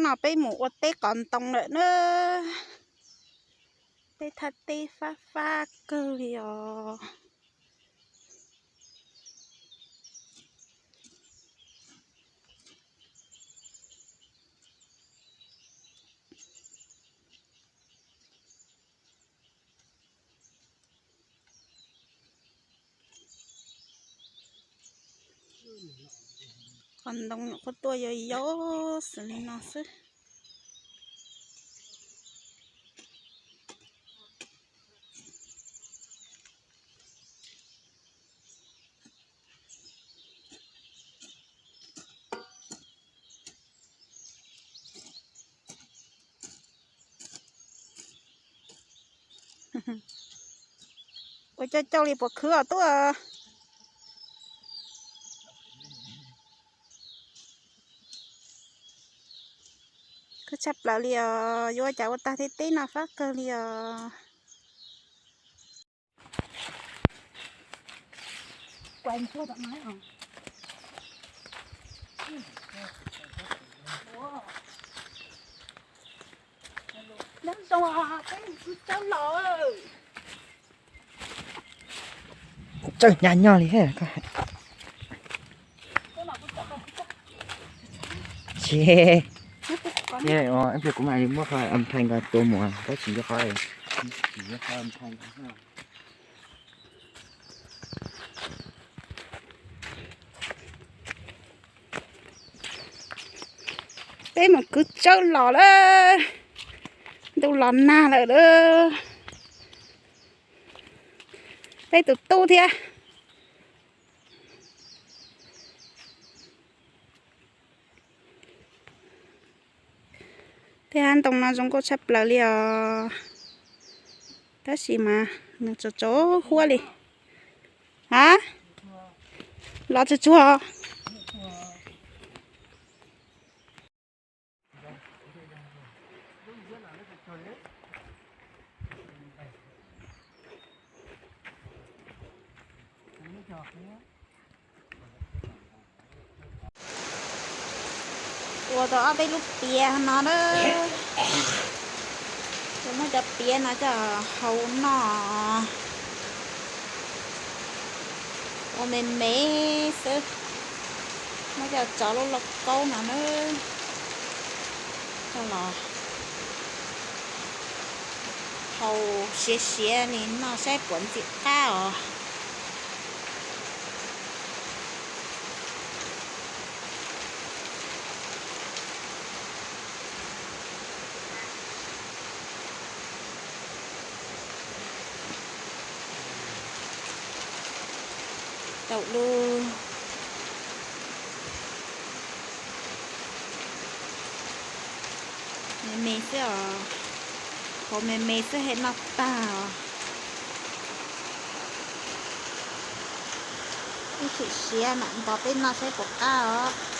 No peb mus ua teb qos ntoo lawm na. Peb thaj teb fab fab kawg li os. Qos ntoo nyuam qhuav tuaj yau yau xws li no xwb. Ua cauj cauj li puas khwv os tub? Khwv tshaj plaws li os, yuav cas ua tag tej teb no fab kawg li os. Tsawg nyag nyob li. Ces ib pliag kuv mam li muab qhov am phaij nqa tua mus, tab sis qhov, qhov am phaij. Peb mus kwv tsawb los lawm, ntuj los nag lawm lawm. Peb tus tub thiab. Tej hav ntoo no zoo nkauj tshaj plaws li os, tab sis mas nws tsaus tsaus huab li. Ha, los tsuag tsuag. Ua tau ob peb lub piav no na. Muab cov piav no coj haus noj. Ua me me xwb. Muab coj tso lub lauj kaub no na, coj los haus siav siav li noj saib puas ntxim qab os. Tau lub me me xwb os, haus me me xwb hem noj tag os. Ib sim siav mam npog peb noj saib puas qab os.